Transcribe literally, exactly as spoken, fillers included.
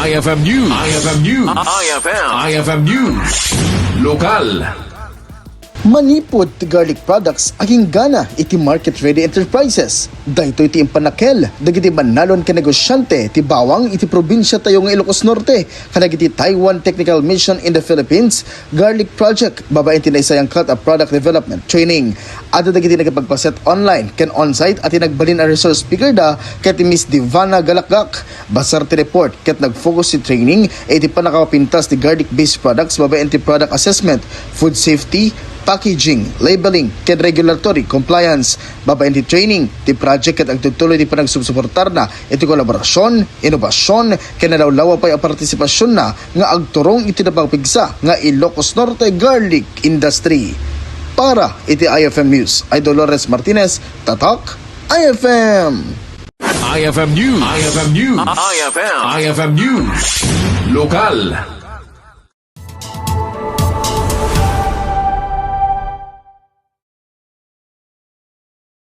I F M News. I F M News. I F M. I F M News. Lokal. Manipud ti garlic products aginggana iti market-ready enterprises. Daytoy ti impanakel dagiti bannalon ken negosiante ti bawang iti probinsia tayo nga Ilocos Norte kadagiti Taiwan Technical Mission in the Philippines Garlic Project babaen ti naisayangkat a product development training. Adda dagiti nakipagpaset online ken on-site a ti nagbalin a resource speaker da ket ni Miss Divana Galakgak. Basar ti report ket nag-focus ti training iti pannakapapintas ti garlic-based products babaen ti product assessment, food safety, packaging, labeling, ken regulatory compliance. Babaen ti training, ti project ket agtuttuloy ti panagsubsuportarna iti kolaborasion, inobasyon, ken nalawlawa pay a partisipasionna nga agturong iti napapigsa nga Ilocos Norte garlic industry. Para iti I F M News, I Dolores Martinez, Tatak I F M. I F M News. I F M News. I F M. I F M News. Lokal.